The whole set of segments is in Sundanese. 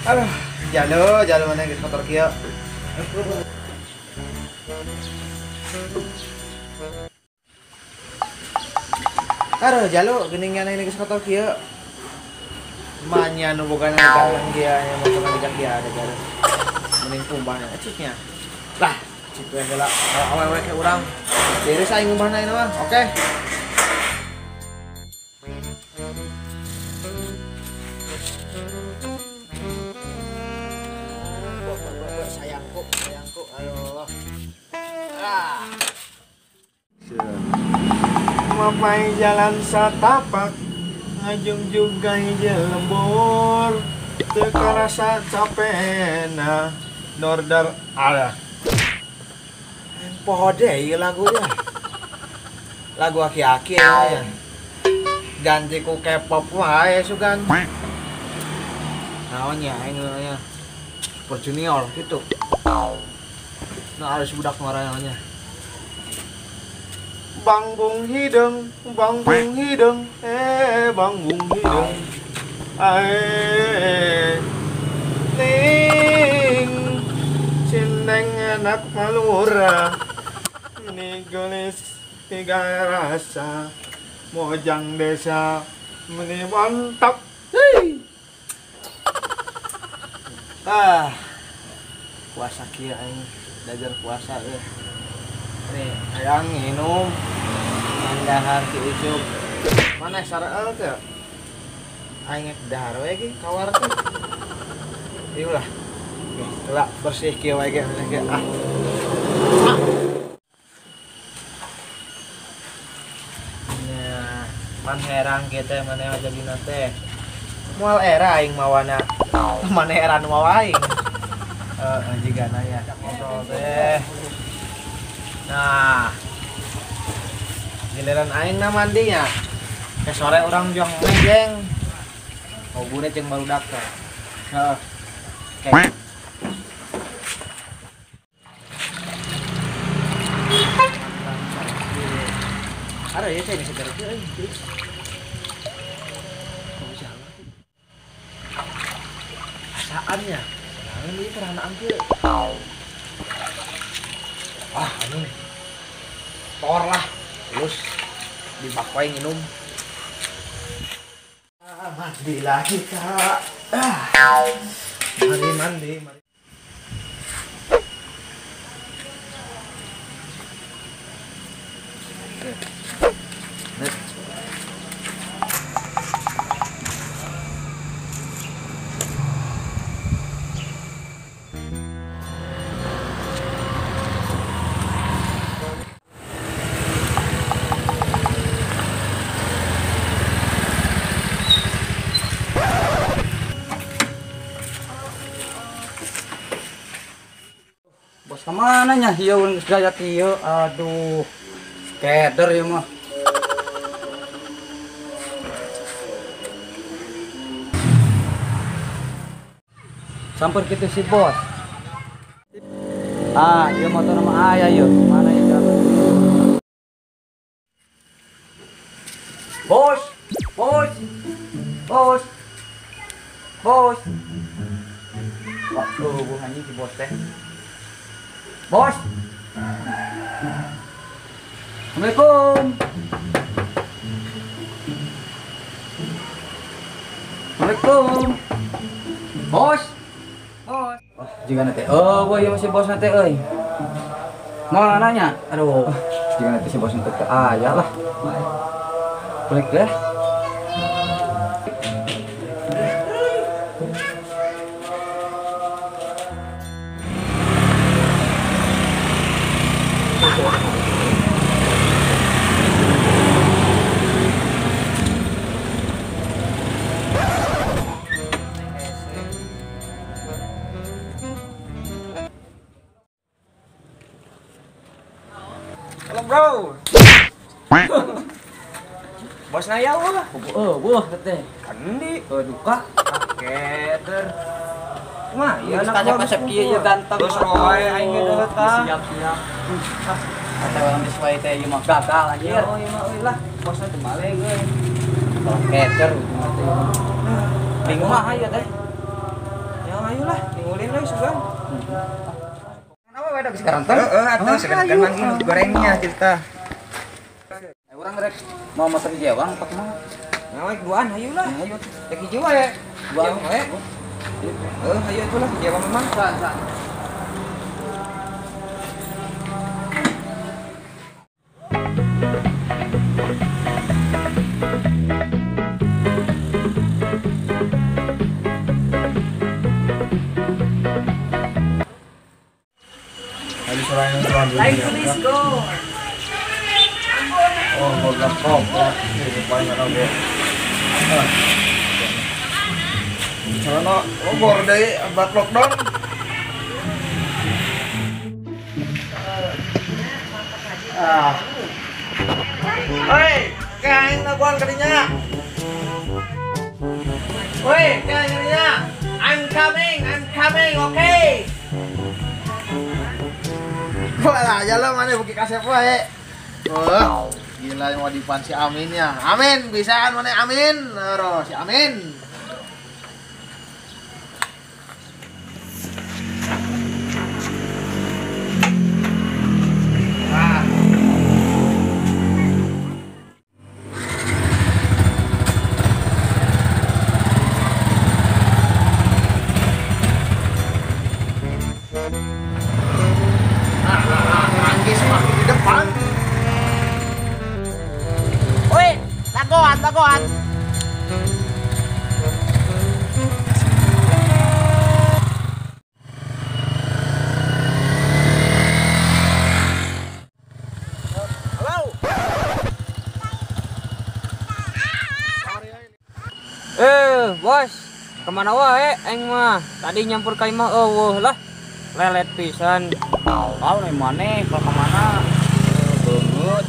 Aduh, jalo, jalo mana geus kotor kieu. Aduh, jalo geuning nya geus kotor kieu. Manya nu boga dagang kieu nya motor dagang kieu ada jalo. Mending kumbahna eciknya. Lah, cik we heula awewe ke urang. Beres aing ngumbahna ieu mah. Oke. Sayangku, sayangku, aduh. Ah. Mapai jalan satapak, ngajung juga lembur, teu karasa capena, nordar ada. Poho deui lagunya. Lagu aki-aki ya. Ganti ku K-pop wae sugan. Naon nya aing nya. Super Junior gitu. Nah harus budak ngarannya. Bangbung hidung, eh bangbung hidung. Ae ning cindeng enak malura. Meni gelis tiga rasa. Mojang desa meni mantap. Hei. Ah, puasa kieu aing, belajar puasa euy. Nih, hayang nginum mandahar ki ucup. Mana sareel teh? Aing ek dahar we ge kawar teh. Ieu lah. Lah bersih kieu wae ge ah. Nah, man herang kieu teh maneh jadina teh. Moal era aing mawana. Mana era nu mawa aing. Heeh, jigana ya ngobrol teh. Nah, giliran aing na mandinya. Ke sore urang juang mejeng. Ngobure jeung barudak teh. Heeh. Oke. Ada ya saya segar euy. Asaannya, senangan ini teranaan kieu. Wah, anu nih. Tor lah, terus dibakwai nginum. Ah, mandi lagi kak. Ah, mandi mandi. Mandi. Bos kemana nya ieu geus gaya kieu? Aduh, keder ieu mah. Samper kitu si bos. Ah, ieu motor mah aya ieu. Mana ieu jalan? Bos, bos, bos, bos. Waduh, anjing si bos teh. Bos. Assalamualaikum. Assalamualaikum. Bos. Bos. Oh, jika nanti. Oh, boy, masih bos nanti euy. Mau nanya? Aduh, jika nanti si bos nanti ke aya lah. Balik deh. Halo bro. Bos naya wah. Oh, wah teh. Kandi. Duka. Keder. Mah, iya anak kasep kieu ieu ganteng. Bos wae aing ge deuleu tah. Siap-siap. Kata orang geus wae teh ieu mah gagal anjir. Oh, ieu mah euy lah. Bosna teh balik euy. Keter ujungna teh. Bingung mah hayu teh. Ya ayolah, ningulin lah sugan. Kenapa beda sekarang teh? Heeh, atuh sekarang kan lagi gorengnya cerita. Urang rek mau motor jewang apa kumaha? Nah, duaan hayu lah. Hayu. Rek hiji wae. Duaan wae. Heeh, hayu atuh lah jewang mah. Sa. Like please go. Oh, goblok kok. Ini banyak oge. Celana logor deui abad lockdown. Ah. Hei, kain laguan kadinya. Woi, kain kadinya. I'm coming, okay. Wah, jalan mana bukit kasep wae. Oh, gila mau dipan si Aminnya. Amin, bisa kan mana Amin? Ero, si Amin. Ah. Di depan. Woi, tagoan. Halo. Bos, kemana wae aing mah? Tadi nyampur ka imah eueuh lah. Lelet pisan. Tahu nih maneh kalau kemana? Banget.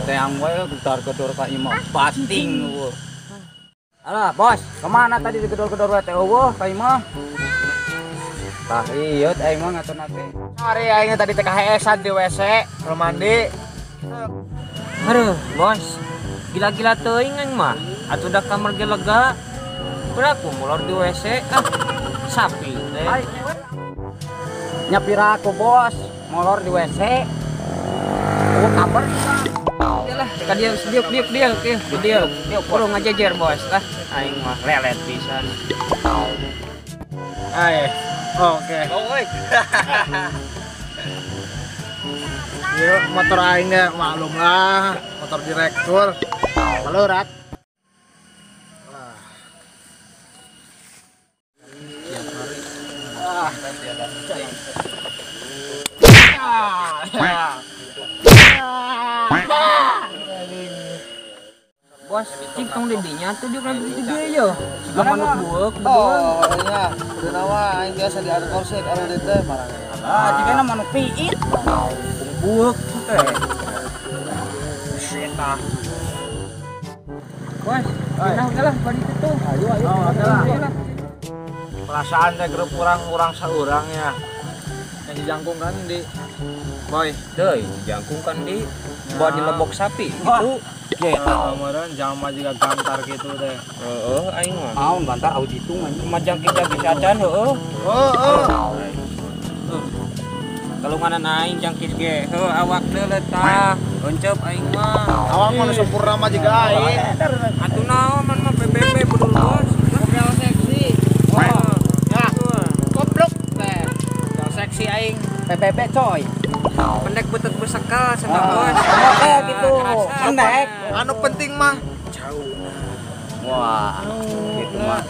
Teang wae gedor-gedor ka imah basting eueuh. Alah, bos, kemana tadi digedor-gedor wae teh eueuh ka imah? Tah ieu aing mah ngaturna teh. Sorry aing tadi teh kaheesan di WC, kalau mandi. Aduh, bos. Gila-gila teuing aing mah. Atuh da kamar ge lega. Berapa molor di WC? Ah, sapi teh. Nyapira aku bos, molor di WC. Oh kabar lah, ka dia diuk diuk diuk kurang ngajejer bos lah. Aing mah lelet pisan. Ay, oke. Oke. Yuk, motor aing deh, maklum lah, motor direktur. Melurat. Bos, cik tong dedinya tuh dia kan begitu dia yo. Siga manuk bueuk Oh, iya. Udah nawa aing biasa di air korsek anu di teh marang. Ah, jigana manuk piit. Bueuk teh. Eta. Bos, pindah lah bari itu. Ayo ayo lah. Perasaan teh grup urang-urang saurang ya. Yang dijangkung kan di Boy, deui dijangkung kan di bawa di lebok sapi gitu. Kemarin jama juga gantar gitu teh. Heeh, aing mah. Naon gantar au jitung anjing. Mah jangkis-jangkis acan heeh. Heeh. Kalunganan aing jangkis ge. Heuh awak deuleu tah. Oncep aing mah. Awak mah sempurna mah jiga aing. Atuh naon man mah PBB budul bos. Mobil seksi. Ya. Goblok teh. Seksi aing. PBB coy. Pendek betet besekal senang bos. Oke gitu. Pendek. Anu penting mah jauh. Wah, gitu mah.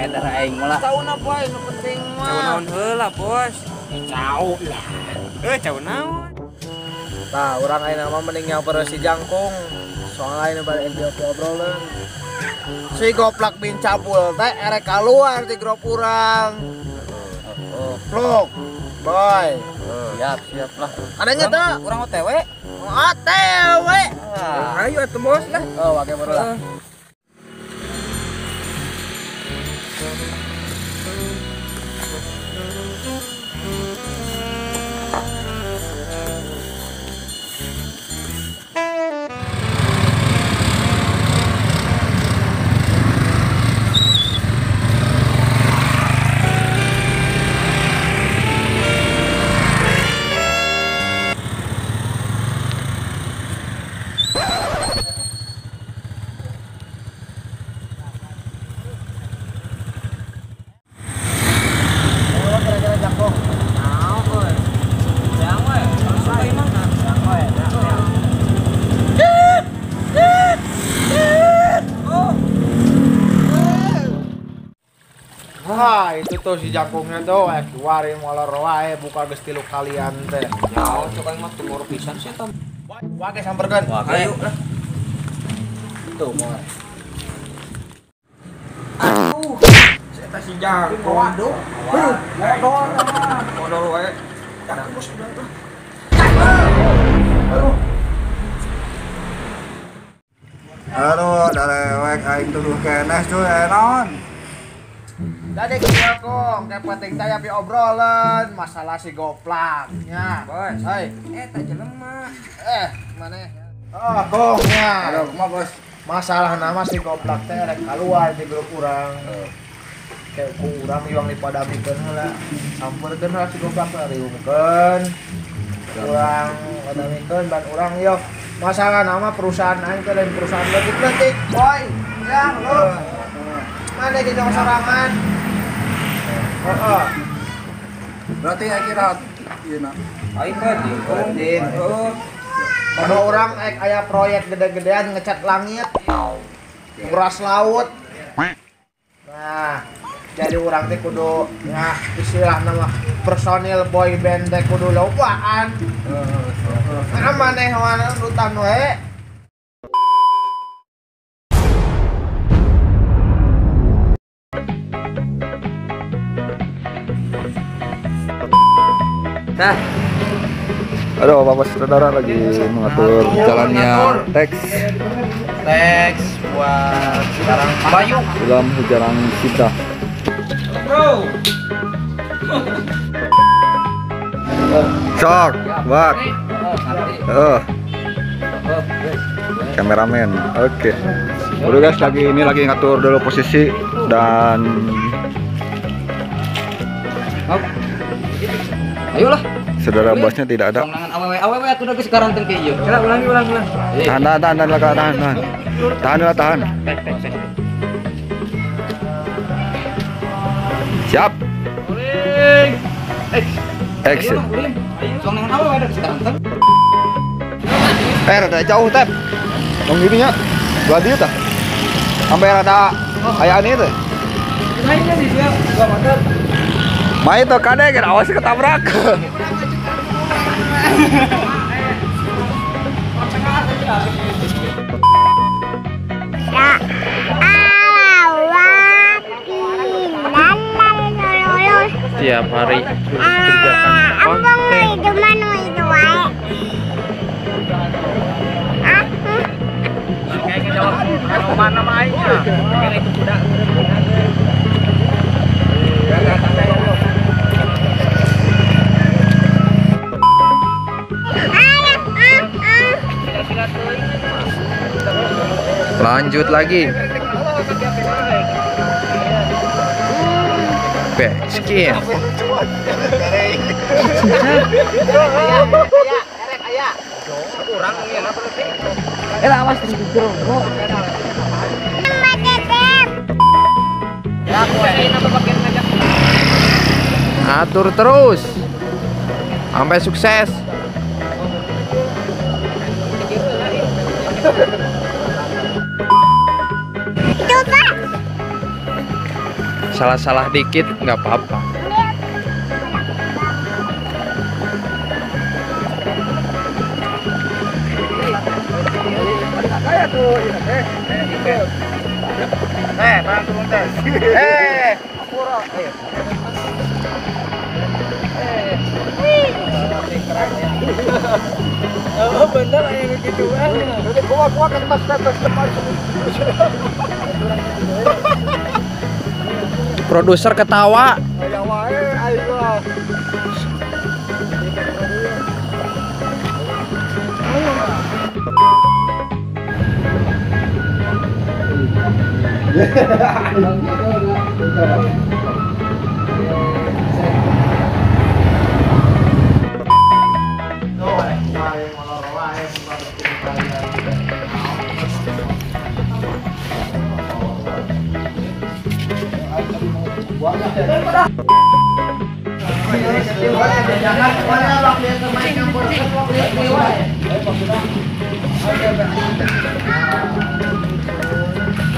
Darah aing mah lah. Jauh boy, anu penting mah. Jauh naon heula, bos. Jauh lah. Jauh naon. Tah, urang ayeuna mah mending nyamper si jangkung. Soalnya ayeuna bade obrolan. Si goplak bin cabul teh erek kaluar ti grup urang. Goblok. Boy. Siap, siap lah. Adanya tuh urang OTW. OTW. Ayo atuh bos lah. Oh, oke baru lah. Ah, itu tuh si jangkungnya tuh kiwari molor wae buka geus tilu kalian teh. Ya, cok aing mah tumor pisan sih eta. Wage samperkeun. Ayo lah. Tuh moal. Aduh, eta si jangkung. Waduh. Modol. Modol wae. Jangkung bos udah tuh. Aduh. Aduh, darewek aing tuduh keneh cuy, naon? Tadi kieu kong, kayak penting teh tapi obrolan masalah si goplaknya. Bos. Hei, eta jelema. Maneh? Oh, kong nya. Aduh, kumaha bos? Masalah nama si goplak teh rek keluar di grup urang. Kayak ku urang iwang dipadamikeun heula. Sampeurkeun heula si goplak teh riungkeun. Urang padamikeun ban urang yo. Masalah nama perusahaan aing teh lain perusahaan leutik-leutik, boy. Ya, lu. Mana ge jong sorangan? Heeh. Berarti akhirnya ieu na. Aing penting. Penting. Heeh. Kalau orang aya proyek gede-gedean ngecat langit, nguras laut. Nah, jadi orang teh kudu ya istilah nama personil boy band teh kudu lobaan. Nah, maneh urutan wae. Nah. Aduh, Bapak Sutradara lagi mengatur jalannya teks. Teks buat sekarang Bayu dalam Hujaran Cinta. Bro. Sok, buat. Kameramen. Oke. Udah guys, lagi ini lagi ngatur dulu posisi dan ayolah. Saudara bosnya tidak ada. Awewe atuh geus sekarang teh kieu. Ulangi ulang. Tahan tahan tahan tahan tahan. Tahan lah tahan. Siap. Action. Rada jauh tep. Tong gini nya. Dua dia tah. Sampai rada aya ini teh. Main tuh kadek, awas ketabrak. Tiap hari kerjakan konten. Lanjut lagi. Back skin. Atur terus sampai sukses. Salah-salah dikit nggak apa-apa. Oh bener kayak begituan. Gua kan pas depan. Produser ketawa.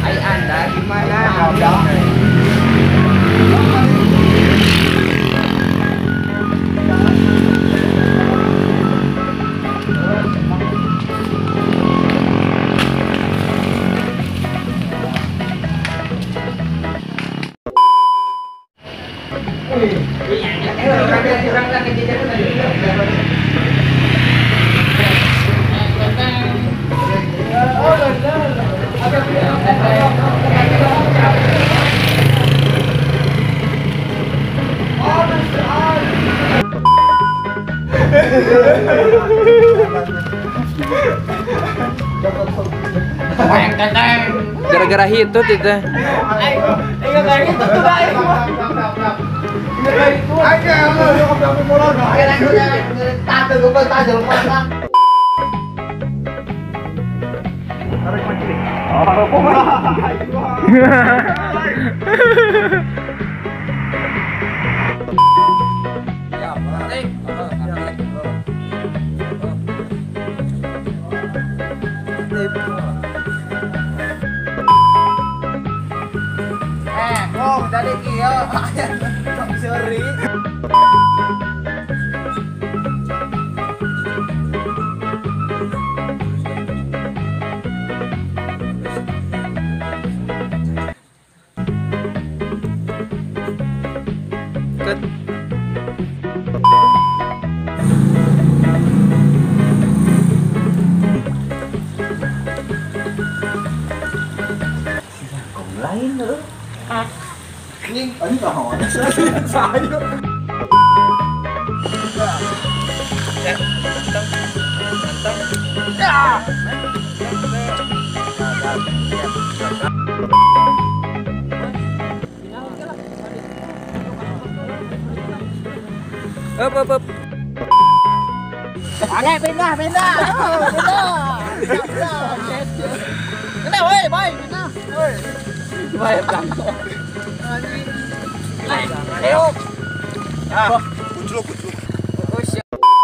Ai Anda gimana? Gara-gara hitut itu. Dari kieu seri. Lain lho. Ini naon? Saya. Up, up, up. Oke, pindah, pindah. Pindah. Pindah, woi, boy, pindah. Woi. Bae blanko. Ayo. Ah, kucluk, kucluk. Oh, siap.